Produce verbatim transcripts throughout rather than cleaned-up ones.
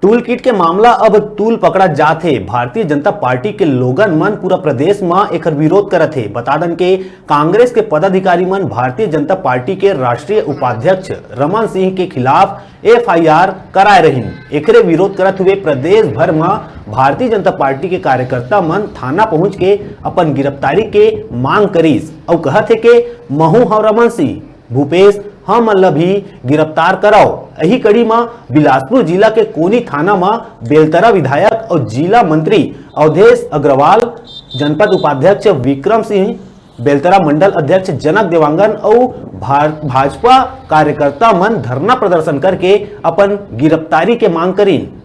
Tool किट के मामला अब तूल पकड़ा जात हे। भारतीय जनता पार्टी के लोगन मन पूरा प्रदेश म एकर विरोध करत हे। बता दन के कांग्रेस के पदाधिकारी मन भारतीय जनता पार्टी के राष्ट्रीय उपाध्यक्ष रमन सिंह के खिलाफ एफ आई आर कराए रहिन। एकरे विरोध करत हुए प्रदेश भर म भारतीय जनता पार्टी के कार्यकर्ता मन थाना पहुंच के अपन गिरफ्तारी के मांग करिस अउ कहत हे के महू हव रमन सिंह, भूपेश, हमन ल भी गिरफ्तार कराओ। एही कड़ी म बिलासपुर जिला के कोनी थाना म बेलतरा विधायक अउ जिला मंत्री अवधेश अग्रवाल, जनपद उपाध्यक्ष विक्रम सिंह, बेलतरा मंडल अध्यक्ष जनक देवांगन अउ भार-, भाजपा कार्यकर्ता मन धरना प्रदर्शन करके अपन गिरफ्तारी के मांग करिन।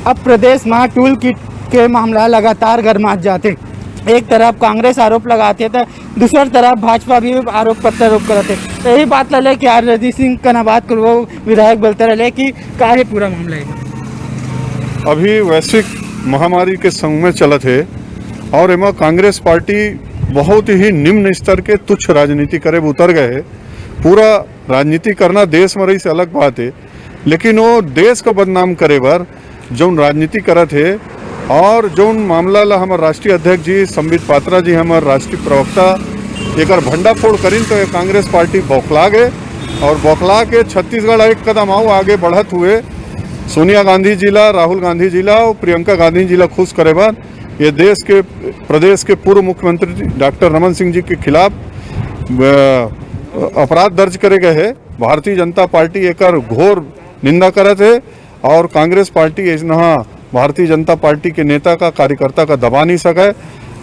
अब प्रदेश म टूल किट के मामला लगातार गरमात जाथे। एक तरफ कांग्रेस आरोप लगाथे, त दूसर तरफ भाजपा भी आरोप प्रत्यारोप करत हे। यही बात ला लेके आज रजनीश सिंह कना बात करबो, विधायक बेलतरा ले कि का हे पूरा मामला हे। अभी वैश्विक महामारी के समय चलत हे और एमा कांग्रेस पार्टी बहुत ही निम्न स्तर के तुच्छ राजनीति करे बर उतर गए हे। पूरा राजनीति करना देश में रही से अलग बात हे, लेकिन वो देश को बदनाम करे बर जौन राजनीति करत हे और जौन मामला ला हमर राष्ट्रीय अध्यक्ष जी संबित पात्रा जी, हमर राष्ट्रीय प्रवक्ता, एकर भंडाफोड़ करिन तो ये कांग्रेस पार्टी बौखला गे और बौखला के छत्तीसगढ़ एक कदम आऊ आगे बढ़त हुए सोनिया गांधी जी ला, राहुल गांधी जी ला और प्रियंका गांधी जी ला खुश करे बर ये देश के, प्रदेश के पूर्व मुख्यमंत्री डॉक्टर रमन सिंह जी के खिलाफ अ, अपराध दर्ज करे गए हे। भारतीय जनता पार्टी एकर घोर निंदा करत हे और कांग्रेस पार्टी ऐसनहा भारतीय जनता पार्टी के नेता का, कार्यकर्ता का दबा नहीं सके।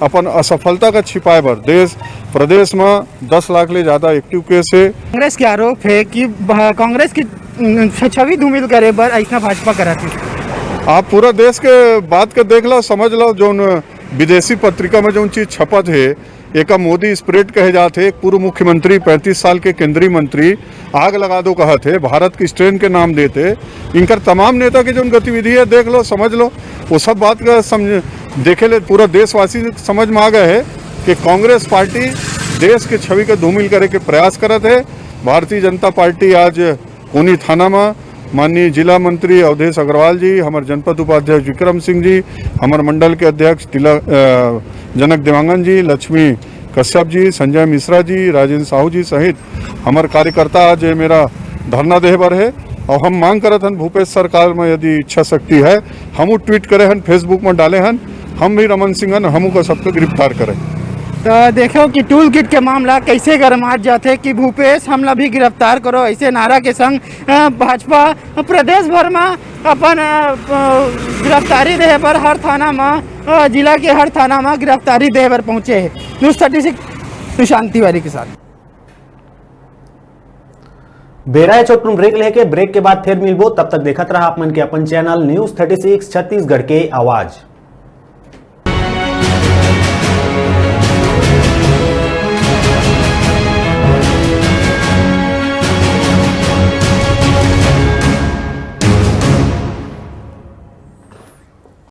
अपन असफलता का छिपाए बर देश, प्रदेश में दस लाख ले ज्यादा एक्टिव केस हे। कांग्रेस के आरोप हे कि भ-, कांग्रेस के उम, छ-, छवि धूमिल करे बर ऐसना भाजपा करत हे। आप पूरा देश के बात के देख लो, समझ लो, जौन विदेशी पत्रिका में जौन चीज छपत हे, एका मोदी स्प्रिट कहे जात हे। एक पूर्व मुख्यमंत्री, पैंतीस साल के केंद्रीय मंत्री आग लगा दो कहत हे, भारत की स्ट्रेन के नाम देत हे। इनकर तमाम नेता के जौन गतिविधि हे, देख लो, समझ लो, वो सब बात का समझ, देखे ले पूरा देशवासी समझ में आ गए हे कि कांग्रेस पार्टी देश के छवि के धूमिल करे के प्रयास करत हे। भारतीय जनता पार्टी आज कोनी थाना में माननीय जिला मंत्री अवधेश अग्रवाल जी, हमर जनपद उपाध्यक्ष विक्रम सिंह जी, हमर मंडल के अध्यक्ष तिलक, अ, जनक देवांगन जी, लक्ष्मी कश्यप जी, संजय मिश्रा जी, राजेंद्र साहू जी सहित हमर कार्यकर्ता आज ये मेरा धरना देहे बर हे। और हम मांग करत हन भूपेश सरकार में यदि इच्छा शक्ति है, हमू ट्वीट करे हन, Facebook में डाले हन, हम भी रमन सिंह हन, हमू का सबको गिरफ्तार करें। तो देखो कि टूल किट के मामला कैसे गरमात जाथे कि भूपेश हमला भी गिरफ्तार करो, ऐसे नारा के संग अ, भाजपा प्रदेश भर में अपन अ, अ, गिरफ्तारी देहे बर हर थाना में, अ, जिला के हर थाना में गिरफ्तारी देहे बर पहुंचे हे। News thirty six Sushant Tiwari के साथ। बेरा हे छोटकुन ब्रेक लेके, ब्रेक के बाद फिर मिलबो। तब तक देखत रहा आप मन के अपन channel news thirty six Chhattisgarh के आवाज।